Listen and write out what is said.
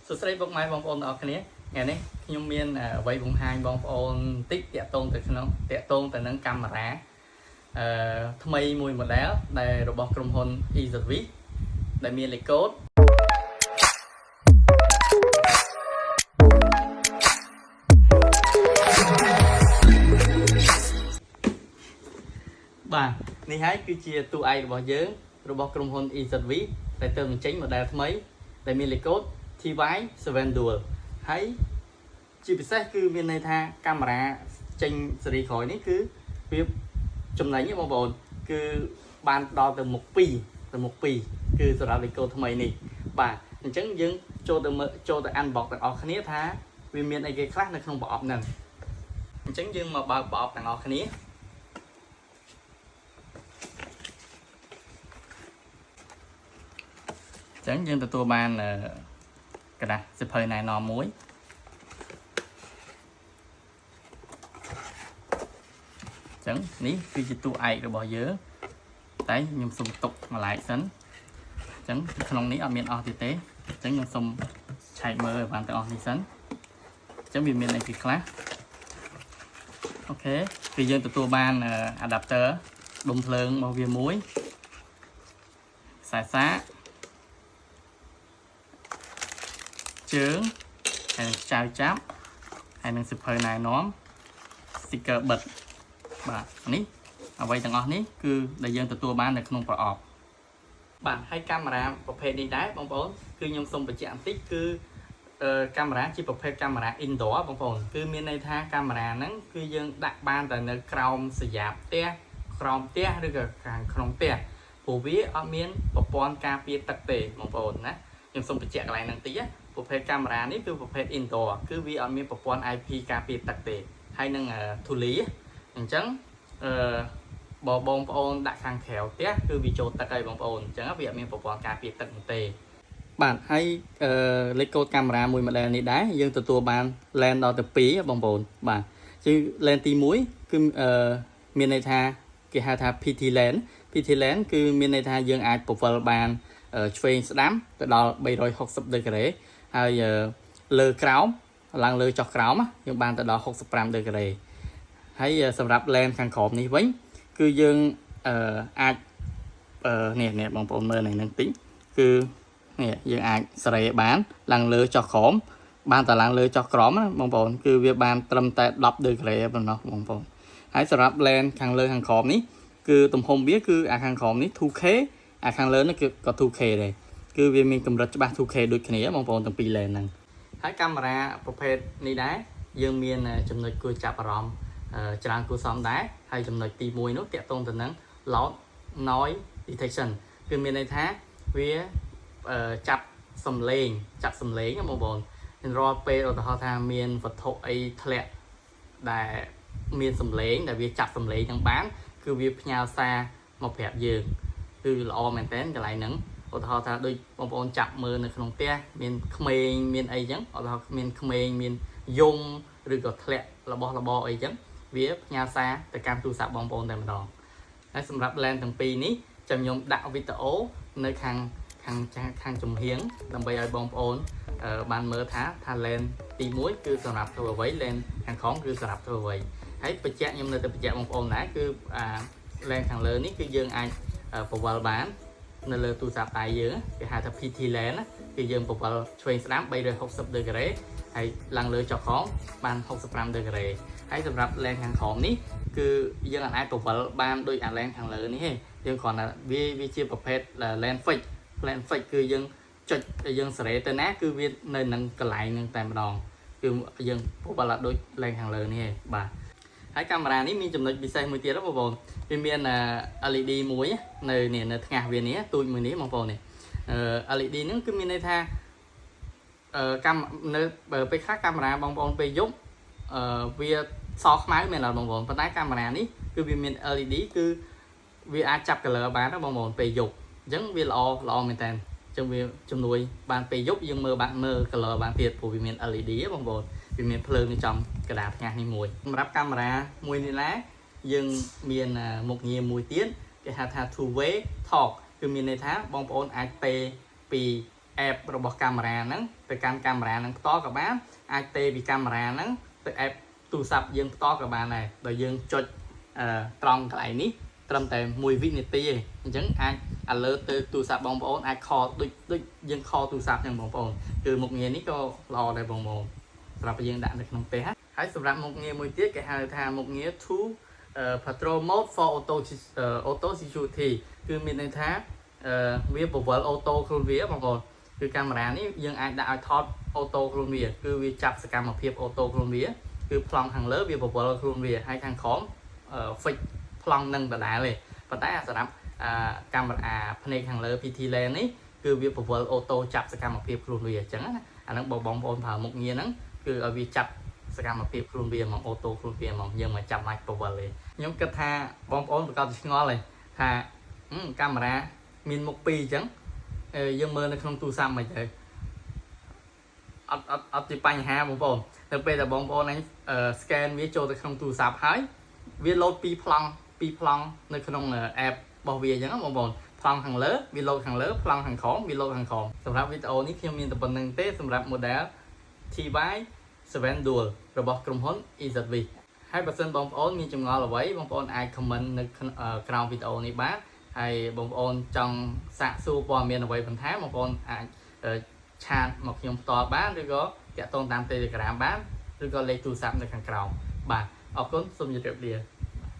សួស្តីពុកម៉ែបងប្អូនទាំងអស់គ្នាថ្ងៃនេះខ្ញុំមានអ្វីបង្ហាញបងប្អូនបន្តិចតាក់ទងទៅក្នុងតាក់ទងទៅនឹងកាមេរ៉ាអឺថ្មីមួយ model ដែលរបស់ក្រុមហ៊ុន EZVIZ ដែលមានលេខកូដបាទនេះហើយគឺជាតួឯករបស់យើងរបស់ក្រុមហ៊ុន EZVIZ ដែលទើបបញ្ចេញ model ថ្មីដែលមានលេខកូដ TY7 Dual ហើយជាពិសេសគឺមានន័យថាកាមេរ៉ាចេញស៊េរីក្រោយនេះគឺវាចំណេញហ៎បងប្អូនគឺបានដល់ទៅមុខ2ទៅមុខ2គឺសម្រាប់លេខកូដថ្មីនេះបាទអញ្ចឹងយើងចូលទៅមើលចូលទៅ unbox ទាំងអស់គ្នាថាវាមានអីគេខ្លះនៅក្នុងប្រអប់ហ្នឹងអញ្ចឹងយើងមកបើកប្រអប់ទាំងអស់គ្នាអញ្ចឹងយើងទទួលបានអឺក្រដាសសៀវភៅណែនាំមួយអញ្ចឹងនេះគឺជាតួឯករបស់យើងតែខ្ញុំសុំទុកមួយឡែកសិនអញ្ចឹងក្នុងនេះអត់មានអស់ទៀតទេអញ្ចឹងខ្ញុំសុំឆែកមើលឲ្យបានទាំងអស់នេះសិនអញ្ចឹងវាមានអីគេខ្លះOK គឺយើងទទួលបាន adapter ដុំភ្លើងរបស់វាមួយខ្សែសាកជើងហើយនឹងចៅចាប់ហើយនឹងសៀវភៅណែនាំ sticker បិទបាទនេះអ្វីទាំងអស់នេះគឺដែលយើងទទួលបាននៅក្នុងប្រអប់បាទហើយកាមេរ៉ាប្រភេទនេះដែរបងប្អូនគឺខ្ញុំសូមបញ្ជាក់បន្តិចគឺអឺកាមេរ៉ាជាប្រភេទកាមេរ៉ា indoor បងប្អូនគឺមានន័យថាកាមេរ៉ាហ្នឹងគឺយើងដាក់បានតែនៅក្រោមសយ៉ាបផ្ទះក្រោមផ្ទះឬក៏ខាងក្នុងផ្ទះព្រោះវាអត់មានប្រព័ន្ធការពារទឹកទេបងប្អូនណាខ្ញុំសូមបញ្ជាក់កន្លែងហ្នឹងតិចណាប្រភេទកាមេរ៉ានេះគឺប្រភេទ indoor គឺវាអត់មានប្រព័ន្ធ IP ការពារទឹកទេហើយនឹងធូលីអញ្ចឹងអឺបើបងប្អូនដាក់ខាងក្រៅផ្ទះគឺវាចូលទឹកហើយបងប្អូនអញ្ចឹងវាអត់មានប្រព័ន្ធការពារទឹកនោះទេបាទហើយអឺលេខកូដកាមេរ៉ាមួយ model នេះដែរយើងទទួលបាន lens ដល់ទៅ2បងប្អូនបាទគឺ lens ទី1គឺអឺមានន័យថាគេហៅថា PT lens PT lens គឺមានន័យថាយើងអាចពវល់បានឆ្វេងស្ដាំទៅដល់360ដឺក្រេហើយលើក្រោមឡើងលើចុះក្រោមយើងបានទៅដល់65ដឺក្រេហើយសម្រាប់ lens ខាងក្រោមនេះវិញគឺយើងអឺអាចអឺនេះនេះបងប្អូនមើលនៅនឹងតិចគឺនេះយើងអាចសេរីបានឡើងលើចុះក្រោមបានតែឡើងលើចុះក្រោមណាបងប្អូនគឺវាបានត្រឹមតែ10ដឺក្រេប៉ុណ្ណោះបងប្អូនហើយសម្រាប់ lens ខាងលើខាងក្រោមនេះគឺទំហំវាគឺអាខាងក្រោមនេះ 2K អាខាងលើនេះគឺក៏ 2K ដែរគឺវាមានកម្រិតច្បាស់ 2K ដូចគ្នាបងប្អូនទាំងពីរ lens ហ្នឹងហើយកាមេរ៉ាប្រភេទនេះដែរយើងមានចំណុចគួរចាប់អារម្មណ៍ច្រើនគួរសមដែរហើយចំណុចទី1នោះតាក់ទងទៅនឹង loud noise detection គឺមានន័យថាវាចាប់សំឡេងចាប់សំឡេងណាបងប្អូនរាល់ពេលឧទាហរណ៍ថាមានវត្ថុអីធ្លាក់ដែលមានសំឡេងដែលវាចាប់សំឡេងហ្នឹងបាន គឺវាផ្ញើសារមកប្រាប់យើងគឺល្អមែនតើកន្លែងហ្នឹងឧទាហរណ៍ថាដូចបងប្អូនចាប់មើលនៅក្នុងផ្ទះមានក្មេងមានអីចឹងឧទាហរណ៍មានក្មេងមានយំឬក៏ធ្លាក់របស់របរអីចឹងវាផ្ញើសារទៅកាន់ទូរស័ព្ទបងប្អូនតែម្ដងហើយសម្រាប់ lens ទាំងពីរនេះចាំខ្ញុំដាក់វីដេអូនៅខាងខាងខាងចំហៀងដើម្បីឲ្យបងប្អូនបានមើលថាថា lens ទី1គឺសម្រាប់ធ្វើអ្វី lens ខាងក្រោមគឺសម្រាប់ធ្វើអ្វីហើយបញ្ជាក់ខ្ញុំនៅតែបញ្ជាក់បងប្អូនដែរគឺអា lens ខាងលើនេះគឺយើងអាចពវល់បាននៅលើទូរស័ព្ទដៃយើងគេហៅថា PT lens ណាគឺយើងពវល់ឆ្វេងស្ដាំ360ដឺក្រេហើយឡើងលើចុះក្រោមបាន65ដឺក្រេហើយសម្រាប់ lens ខាងក្រោមនេះគឺយើងអាចពវល់បានដូចអា lens ខាងលើនេះទេយើងគ្រាន់តែវាវាជាប្រភេទ lens fix lens fix គឺយើងចុចយើងសេរីទៅណាគឺវានៅនឹងកន្លែងនឹងតែម្ដងគឺយើងពវល់ដូច lens ខាងលើនេះទេបាទហើយកាមេរ៉ានេះមានចំណុចពិសេសមួយទៀតបងប្អូនវាមាន LED មួយនៅនេះនៅថ្ងាសវានេះទូចមួយនេះបងប្អូននេះ LED ហ្នឹងគឺមានន័យថាអឺកាមនៅពេលខ្លះកាមេរ៉ាបងប្អូនពេលយប់អឺវាសខ្មៅមែនអត់បងប្អូនប៉ុន្តែកាមេរ៉ានេះគឺវាមាន LED គឺវាអាចចាប់ color បានណាបងប្អូនពេលយប់អញ្ចឹងវាល្អល្អមែនតើអញ្ចឹងវាជំនួយបានពេលយប់យើងមើលបានមើល color បានទៀតព្រោះវាមាន LED បងប្អូនវាមានភ្លើងនៅចំកណ្ដាលថ្ងាសនេះមួយសម្រាប់កាមេរ៉ាមួយនេះដែរយើងមានមុខងារមួយទៀតគេហៅថា two way talk គឺមានន័យថាបងប្អូនអាចទេពី app របស់កាមេរ៉ាហ្នឹងទៅកាន់កាមេរ៉ាហ្នឹងផ្ទាល់ក៏បានអាចទេពីកាមេរ៉ាហ្នឹងទៅ app ទូរស័ព្ទយើងផ្ទាល់ក៏បានដែរដោយយើងចុចអឺត្រង់កន្លែងនេះត្រឹមតែ1វិនាទីទេអញ្ចឹងអាច alert ទៅទូរស័ព្ទបងប្អូនអាច call ដូចដូចយើង call ទូរស័ព្ទចឹងបងប្អូនគឺមុខងារនេះក៏ល្អដែរបងប្អូនសម្រាប់យើងដាក់នៅក្នុងផ្ទះហើយសម្រាប់មុខងារមួយទៀតគេហៅថាមុខងារ two patrol mode for auto security គឺមានន័យថាវាបង្វិល auto ខ្លួនវាបងប្អូនគឺកាមេរ៉ានេះយើងអាចដាក់ឲ្យថត auto ខ្លួនវាគឺវាចាប់សកម្មភាព auto ខ្លួនវាគឺប្លង់ខាងលើវាបង្វិលខ្លួនវាហើយខាងក្រោម fix ប្លង់នឹងដដែលទេប៉ុន្តែសម្រាប់កាមេរ៉ាភ្នែកខាងលើ PT lens នេះគឺវាបង្វិល auto ចាប់សកម្មភាពខ្លួនវាអញ្ចឹងណាអាហ្នឹងបងបងប្អូនប្រើមុខងារហ្នឹងគឺឲ្យវាចាប់សកម្មភាពខ្លួនវាហ្មង auto ខ្លួនវាហ្មងយើងមកចាំបាច់បង្វិលទេខ្ញុំគិតថាបងប្អូនប្រកាសជាឆ្ងល់ទេថាកាមេរ៉ាមានមុខពីរអញ្ចឹងយើងមើលនៅក្នុងទូរស័ព្ទមិនទៅអត់អត់អត់ជាបញ្ហាបងប្អូននៅពេលដែលបងប្អូនអញ scan វាចូលទៅក្នុងទូរស័ព្ទហើយវាលោតពីរប្លង់ពីរប្លង់នៅក្នុង app របស់វាអញ្ចឹងបងប្អូនប្លង់ខាងលើវាលោតខាងលើប្លង់ខាងក្រោមវាលោតខាងក្រោមសម្រាប់វីដេអូនេះខ្ញុំមានតែប៉ុណ្ណឹងទេសម្រាប់ model TY 7 Dual របស់ក្រុមហ៊ុន EZVIZ ហើយបើសិនបងប្អូនមានចម្ងល់អ្វីបងប្អូនអាច comment នៅក្រោមវីដេអូនេះបានហើយបងប្អូនចង់សាកសួរព័ត៌មានអ្វីបន្ថែមបងប្អូនអាច chat មកខ្ញុំផ្ទាល់បានឬក៏តាក់ទងតាម Telegram បានឬក៏លេខទូរស័ព្ទនៅខាងក្រោមបាទអរគុណសូមជម្រាបលា។